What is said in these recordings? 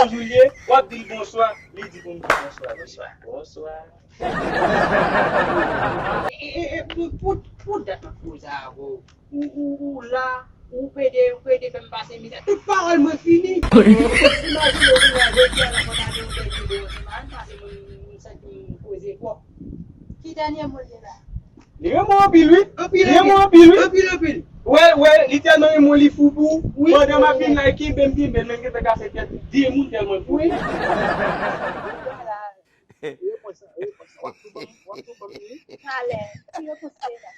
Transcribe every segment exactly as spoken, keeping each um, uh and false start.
Bonjou, l ye, w ap di l bonswa, li di pou m di bonswa, bonswa, bonswa. E, e, e, pou, pou, pou dat m ap koze avè w, ou, ou, ou la, ou pede, ou pede fè m pase mizè. Tout pawòl mwen fini. Imajine w vin la jodi a, la fò ta gen yon bèl videyo, se pa m pase moun, moun santi m koze twòp. Ki dènye mo l ye la? Li renmen w anpil, wi. Anpil, li renmen w anpil, wi. Anpil, anpil. Wè, wè, li tèlman renmen w, li fou pou ou. Wi. Pandan m ap vin la, li kenbe m, kenbe m, men gentan kase tèt de moun tèlman l fou. Wi. Repons sa, repons sa. W ap tou ban m, w ap tou ban m li. Talè, ki repons se la?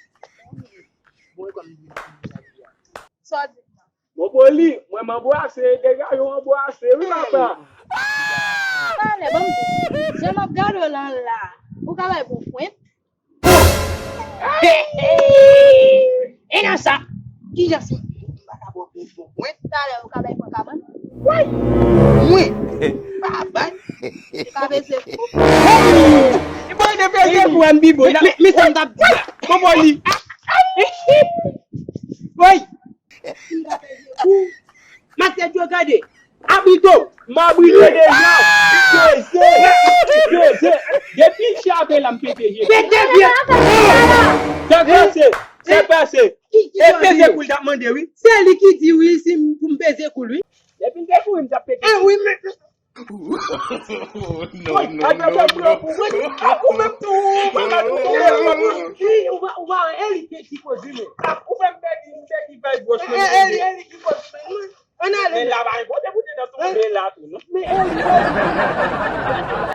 Bon, e kòm li vin fini la, li a. Sa w di m nan? Bon, Poli, mwen m anbrase, degaje w anbrase, wi, papa. Talè, ban m di, jan m ap gade w lan la, ou ka bay bon pwent? E nan sa, kijan si m pa ka bon, bon, bon pwent? Talè, ou ka bay pran kabann? Woy! Mwen! Pa bay! Ou ka peze kou? Mwen te peze kou, M B Boy. Men, men sa m t ap di a. Bon, Poli. Woy! Mastè Djo, gade. Abrite w. M abrite deja. Peze. Peze. Depi l chape la, m pete je. Pete je. Sa pase. Sa pase. E peze kou l t ap mande, wi. Se li ki di, wi, si m, pou m peze kou l, wi. Depi l te kouri, m t ap pete. E wi, men. Woy, atè, atè, atè, atè, ou menm tou, ou pa ka tou, ou pa, ou pa, e li ki, ki koz li, men. Ou fè m pèdi, m pèdi vay bwòch, men. E li, e li ki koz li, men. Ann ale. Men la, pa gen kote pou te nan tonbe la, tou, non. Men e li, e li.